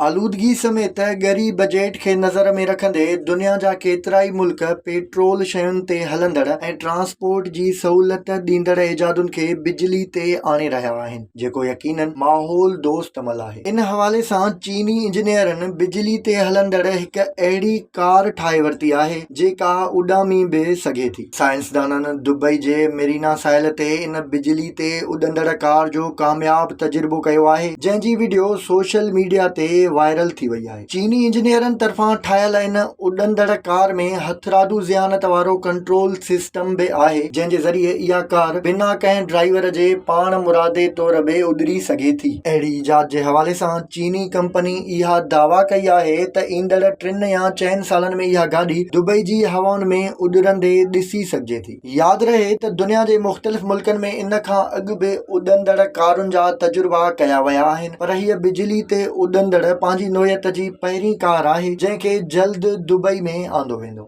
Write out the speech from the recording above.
آلودگي سميت ڳري بجيٽ کي نظر ۾ رکندي دنيا جا ڪيترائي ملڪ پيٽرول شين تي هلندڙ ۽ ٽرانسپورٽ جي سهولت ڏيندڙ ايجادن کي بجلي تي آڻي رهيا آهن جيڪو يقينن ماحول دوست عمل آهي. ان حوالي سان چيني انجنيئرن بجلي تي هلندڙ هڪ اهڙي ڪار ٺاهي ورتي آهي جيڪا اڏامي به سگهي ٿي. سائنسدانن دبئي جي ميرينا ساحل تي ان بجلي تي اڏندڙ ڪار جو ڪامياب تجربو ڪيو آهي، جنهن جي وڊيو سوشل ميڊيا تي وائرل ٿي وئي آهي. چيني انجنيئرن طرفان ٺاهيل ان اڏندڙ ڪار ۾ هٿرادو ذهانت وارو ڪنٽرول سسٽم به آهي، جنهن جي ذريعي اها ڪار بنا ڪنهن ڊرائيور جي پاڻ مرادي طور به اڏري سگهي ٿي. اهڙي ايجاد جي حوالي سان چيني ڪمپني اها دعويٰ ڪئي آهي ته ايندڙ ٽن يا چئن سالن ۾ اها گاڏي دبئي جي هوائن ۾ اڏرندي ڏسي سگهجي ٿي. ياد رهي ته دنيا جي مختلف ملڪن ۾ ان کان اڳ به اڏندڙ ڪارن جا تجربا ڪيا ويا آهن پر هيء بجلي تي اڏندڙ پنهنجي نوعيت جي پهرين ڪار آهي جنهن کي جلد دبئي ۾ آندو ويندو.